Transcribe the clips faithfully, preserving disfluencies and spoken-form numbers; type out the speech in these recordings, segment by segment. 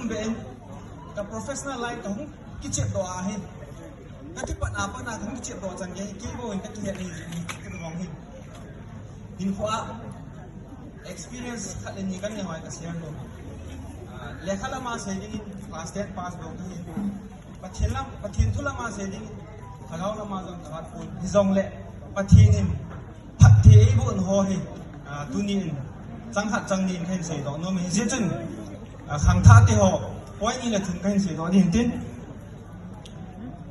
Be in, ka professional line ka hung kichep doh ahi. Ka kipat a pat a ka hung kichep doh chan gei, kei bou in ka kihet ahi, ka dong hi. Hinkho a experience khat le ni ka nei hoi ka share doh. Ah, lekha lama sei ding in class ten pass doh ka hi. Pathen lam, Pathen thu lama sei ding in lhagao lama jong ka hat pon. Hijongle Pathen in phatthei eiboh ho hi, ah, tuni in chang khat chang ni in ka hin sei doh nom e. Hijeh chun, ah, khangthah te ho point ni le thum ka hin sei doh ding tin.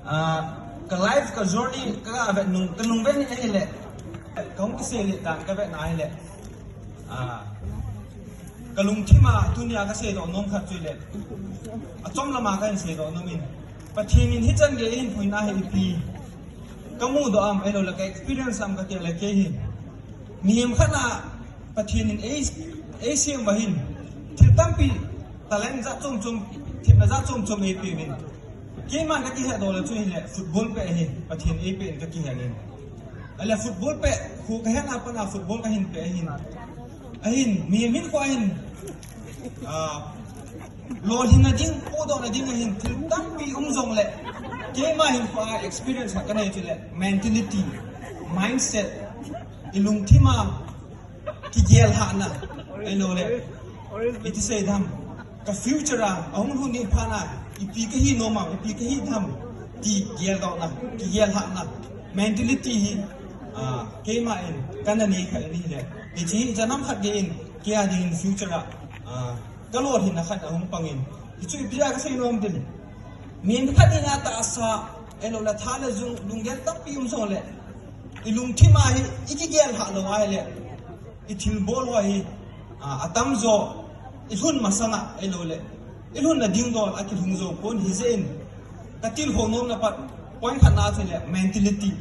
Ah, ka life, ka journey, ka vet nung, ka nung vet ni ahile, ka hung kisei le dan ka vet na ahile, ah, ka lungthim a tunia ka sei doh nom khat chu le, achom lama ka hin sei doh nom in, Pathen in hichan gei in phuina hi ipi ka mu doh am, ahilou le ka experience am ka ti le kei hi. Mihem khat na Pathen in ei, ei sem va hin, thil tampi, talent jat chom chom, thil na jat chom chom ei pe vin. Keiman ka kihet doh le chu hile football pe hi, Pathen ei pe in ka kihet in. Ahile football pe, khu ka het na pat a football ka hin pe ahin. Ahin, mihem hinkho a hin, ah, lolhinna ding, pohdohna ding ahin, thil tampi um jongle, keima hinkho a experience khat ka nei chu le, mentality, mindset, i lungthim a, kigel hahna, ahilou le, iti sei dam, ka future a, ahung lhun ding phat a, ipi ka hi nom am, ipi ka hi dam, ti geldohna, kigel hahna, mentality hi, ah, keima in, ka na nei kha in ahile. Hiche hi, ichan ham khat gei in, kei a ding in future a, ah, ka lolhinna khat ahung pang in. Hichu ipi a ka sei nom ding. Mihem khat in a tahsa, ahilou le tha le jung, lunggel tampi um jongle, i lungthim a hi, i kigel hah lou ahile, i thilbol ho hi, ah, atamjo, i lhun masang a, ahilou le, i lhunna ding dol a kilhung jou pon hijeh in, ka tilkhou nomna pat, point khat na chu le, mentality.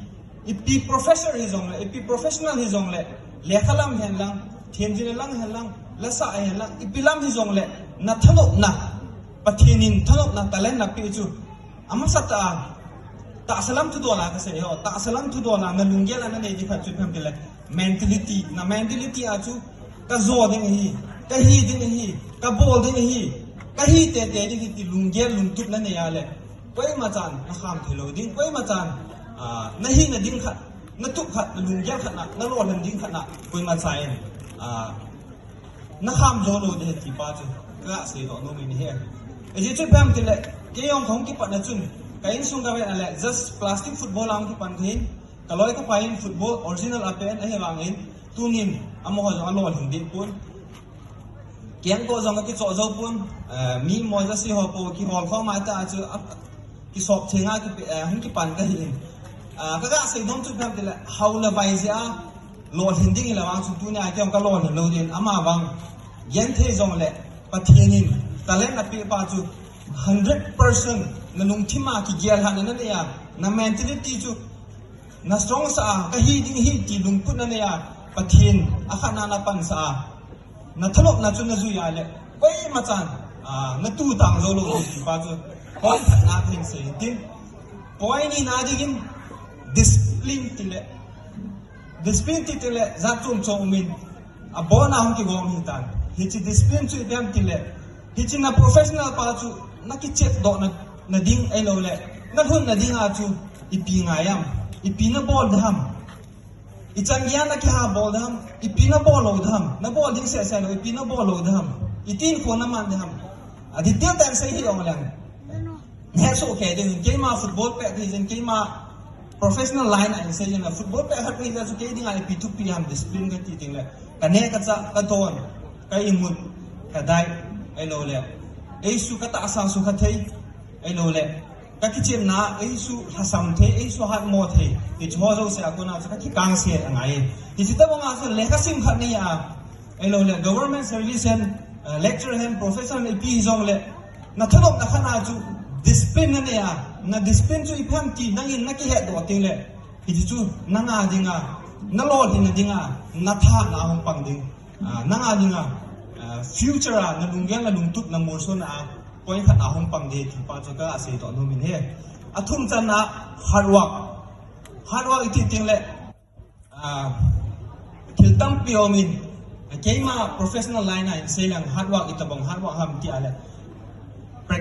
Ipi professor hi jongle, ipi professional hi jongle, lekha lam hen lang, themjin lang hen lang, lasa hen lang, ipi lam hi jongle, na thanopna, Pathen in thanopna talent na pe chu, amasa tah a, tahsa lam thudol a ka sei ho, tahsa lam thudol a, na lunggel a na nei ding khat chu ipi ham ti le, mentality, na mentality a chu, ka jo ding ahi, ka hi ding ahi, ka bol ding ahi, ka hi tete ding ahi ti lunggel lungtup na nei a le, koima chan na kham thei lou ding, koima chan, ah, na hina ding khat, na tup khat, na lunggel khat na, na lolhin ding khat na, koima chan, ah, na kham jou lou ding ti pa chu, ka sei doh nom in ahi. Ajeh chu ipi ham ti le, kei jong ka hung kipat na chun, ka insung ka vet na le, just plastic football a hung kipan ka hin, ka loi ka pai in football original a pen ahi vang in, tunin, amaho jong alolhin deh pon. Kengkoh jong akichoh jou pon, eh, mi mo ja si ho po kihol khom a ta chu, a, kisop theng a ki, eh, hung kipan ka hi in. Ah, ka ga sei nom chu ipi ham ti le, hao le vai jeh a, lolhin ding i la vang chu tunia kei jong ka lolhin lou ding, ama vang. Genthei jongle, Pathen in, talent na pe pa chu, hundred percent, na lungthim a kigel hahna na nei a, na mentality chu, na strong sa a, ka hi ding ahi ti lungput na nei a, Pathen, akhat na na pansah a. Na thanopna chu na jui a le, koima chan, ah, na tu tang jou lou ding ti pa chu, point khat na ka hin sei tin. Point ni na ding in, discipline ti le. Discipline ti ti le, jat chom chom um in, abon a hung kigom hi tan. Hiche discipline chu ipi ham ti le, hiche na professional pa chu, na kichep doh na, na ding ahilou le, na lhun na ding a chu, ipi ngai am, ipi na bol ding ham. Ichan gei a na kiha bol ding ham, ipi na bol lou ding ham, na bol ding seh seh lou, ipi na bol lou ding ham, iti in kho na man ding ham. A detail tah in sei hi ong leng. Neh soh kei ding, keima football pet hi jin, keima professional line a in sei jin, football pet khat hi jin, chu kei ding a ipi thupi ham, discipline ka ti ding le. Ka neh ka chah, ka don, ka imut, ka dai, ahilou le. Ei su ka tahsa sukha thei, ahilou le. Ka kichepna, ei su lhasam thei, ei su hatmo thei. Hiche ho jouse a kona chu ka kikang se angai. Hiche tabang a chu lekha sim khat nei a. Ahilou le, government service hen, eh, lecturer hen, professor hen, ipi hi jongle. Na thanopna khat na chu, discipline na nei a. Na discipline chu ipi ham ti, nangin na kihet doh teng le. Hiche chu, nang a ding a, na lolhinna ding a, na tha na hung pang ding. Ah, nang a ding a, ah, future a, na lunggel na lungtup na molso na a, point khat a hung pang ding ti pa chu ka sei doh nom in ahi. Athum chan a, hard work. Hard work iti teng le, ah, thil tampi um in, keima professional line a in sei leng hard work itabang hard work ham ti a le.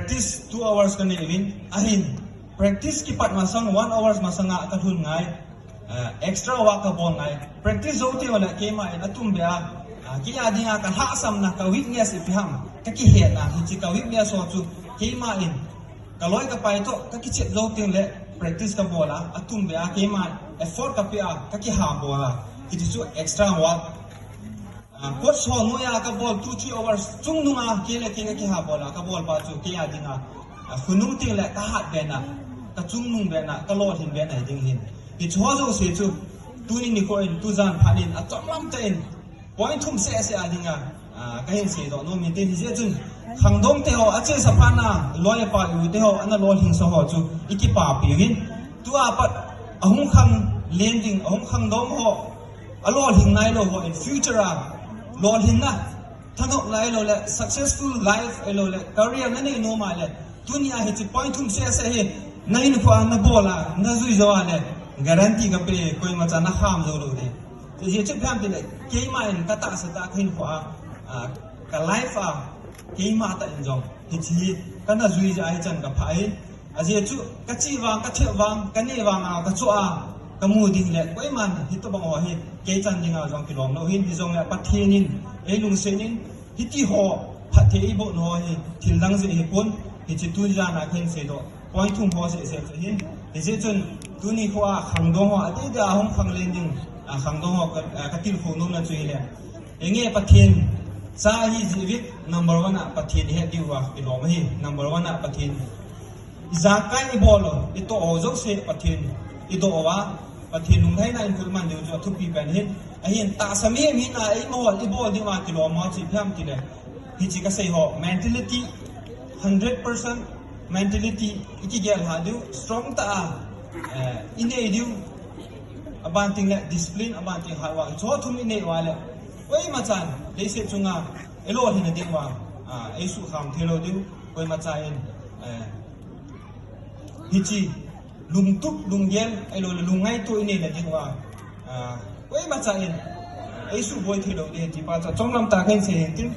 Practice two hours kanei uvin, ahin practice kipat masang one hours masanga kalhun ngai, eh, extra work kabol ngai. Practice jou teng uleh keima in atum beh a, ah, kei a dinga kalhahsamna, ka weakness ipi ham, kakihetna, hiche ka weakness ho chu keima in kaloi kapai toh kakichep jou teng leh practice kabol a, atum beh a keima effort kapeh a, kakihah bol a, hiche chu extra work. Ah, coach ho noiya kabol two, three hours chungnunga kei le kei kakihabol a, kabol pa chu kei a dinga, ah, khonung teng le kahat bena, kachungnung bena, kalolhin bena hiding ahin. Hiche ho jouse chu tuni nikho in, tujan phat in, achomlam tah in point thum seh seh a dinga, ah, kahin seidoh nom in tin, hijeh chun khangdong te ho, achesa phat na, loi pa u te ho, ana lolhingsa ho chu ikipapi uvin. Tua pat ahung khanglen ding, ahung khangdong ho, alolhing nailou ho in future a lolhinna, thanop nailou le successful life ahilouleh career nanei nom a leh, tunia hiche point thum seh seh hi nahinkhoa nabol a, najui jou a leh, guarantee kape, koimacha nakham jou lou ding. Hijeh chun ipi ham tile, keima in katahsa tah a kahinkhoa, ah, ka life a keima tah in jong hiche hi kana jui jeh a hichan kaphah ahi. Ajeh chu kache vang, kathem vang, kaneh vang a, kachoh a, kamu ding le, koiman hitobang ho hi kei chan dinga jong kilom lou ahin, hijongle Pathen in eilungset in, hiti ho phatthei eiboh ho hi thil dang jeh ahipon, hiche tujan a kahin seidoh point thum ho seh seh chu ahin. Hijeh chun tuni nikho a khangdong ho, adeh deh a hung khanglen ding, a, khangdong ho ka, a, katilkhou nomna chu hile, enge Pathen cha ihi jeh uvin, number one a Pathen ihet diu a kilom ahi, number one a Pathen. Ijakai ibol u, itoh u jouse Pathen idoh uva, Pathen lunglhaina in kulman diu chu athupi pen ahin. Ahin tahsa mihem hina eima hol ibol diu a kilom ho chu ipi ham tile, hiche kasei ho mentality, hundred percent mentality ikigel lhah diu, strong tah a, eh, inei diu, aban teng le discipline, aban teng hard work, hiche ho thum inei uva le, koimachan leiset chunga eilolhin nading uva, ah, eisuhkham theilou diu, koimacha in, eh, hiche lungtup, lunggel, ahilouleh lungngaito inei nading uva, ah, koimacha in eisuboi theilou ding, ti pa chu achomlam tah a kahin sei hin tin.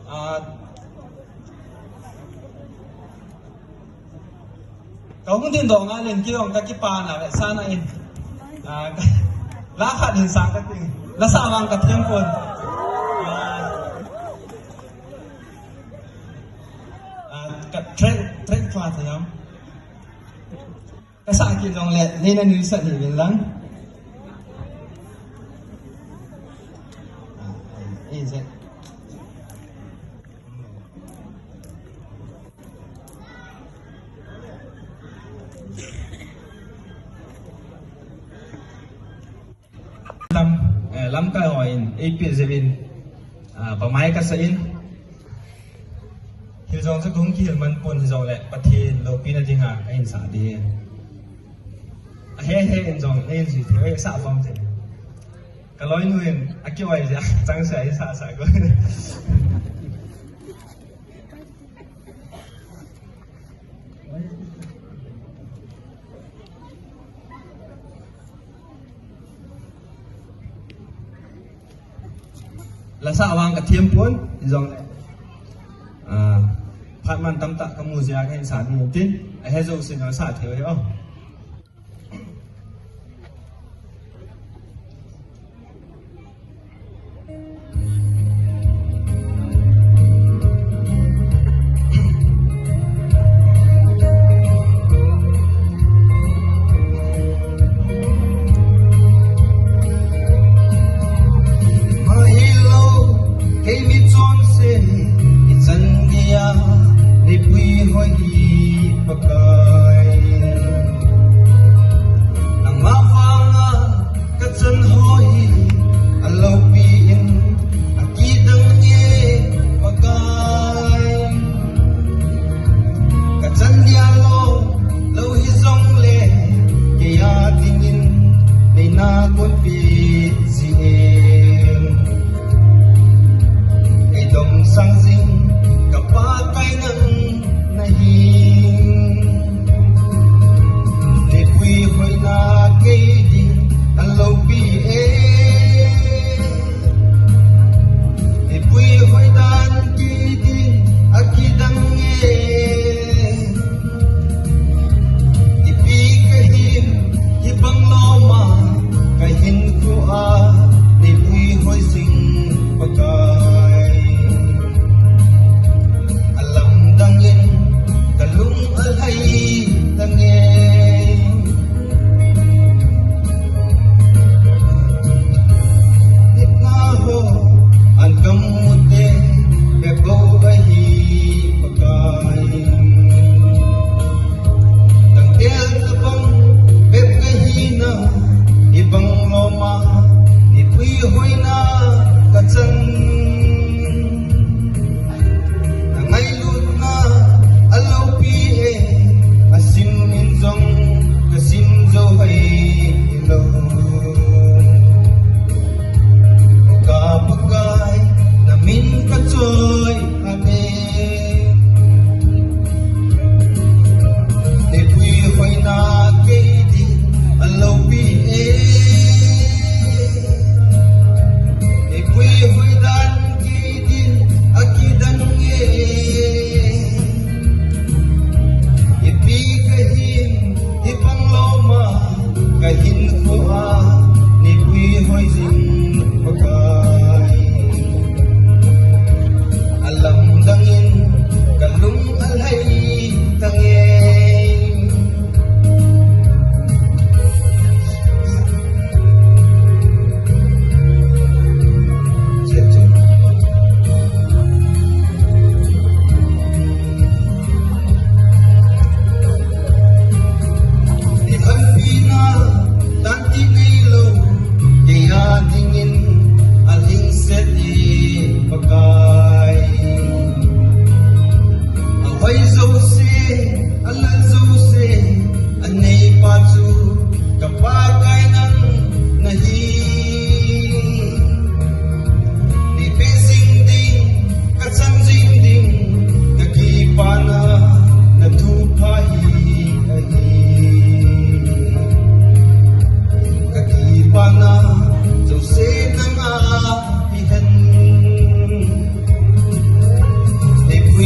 Ah, kahung dingdoh ngal in, kei jong kakipana vetsahna in, ah, la khat hin sang kating, la sah vang kathem pon. Ah, ah, ka track, track khat hiam. Kasah kit jongle, neina nuisat hih uvin lang. Ah, eh, eh. Lam, eh, lamkai hon eipeh jeh in, ah, pamai kasa in. Hijong chu kahung kihil man pon, hijongle Pathen loupina dinga kahin sah ding. Ahe he in jong, ahin jui thei, sah pam thei. Kaloinu in akioi jeh a, chang sah, sah sah ko. La sah vang kathem pon, hijongle, ah, phat man tamtah kamu jeh a kahin sah ding tin, ahe jouse in sah thei uve o. Mahilou, kei mi chonse, ichan geiya neipui hoi hi Pakai. Nangma vanga kachan ho hi aloupi in akidang e Pakai. Kachan dia lou, lou hijongle, keiya dingin neina konpeh jing e. Eidomsang jing ka Pakai nang nahi.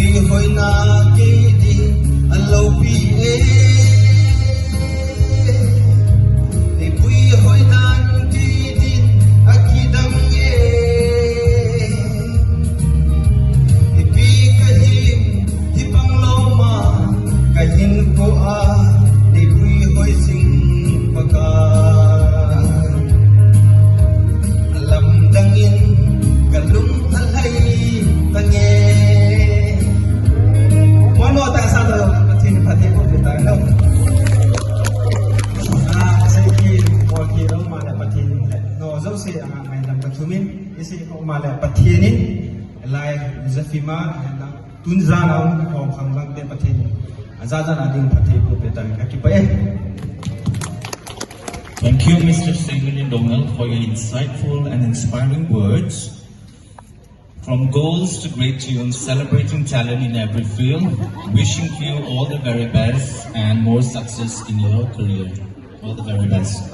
Hoina kei din alopi e. Nipui hoina kei din akidang e. Ipi kahin, hibang loma kahin ko a, nipui hoi sing paka. Lamdangin kalung alhai tange. Mano ta sa ta Pathen phatthei boh pe ta no. Ah, sei ki, bol ki lo ma le Pathen le. No, jo se anga mai lam ka thumin, isi ko ma le Pathen in, lai Zafima, Tun jan a um khom khang lang te Pathen in, aja jan a ding phatthei boh pe ta in kakipah e. Thank you, Mister Singh Donald, for your insightful and inspiring words. From goals to great tunes, celebrating talent in every field. Wishing you all the very best and more success in your career. All the very best.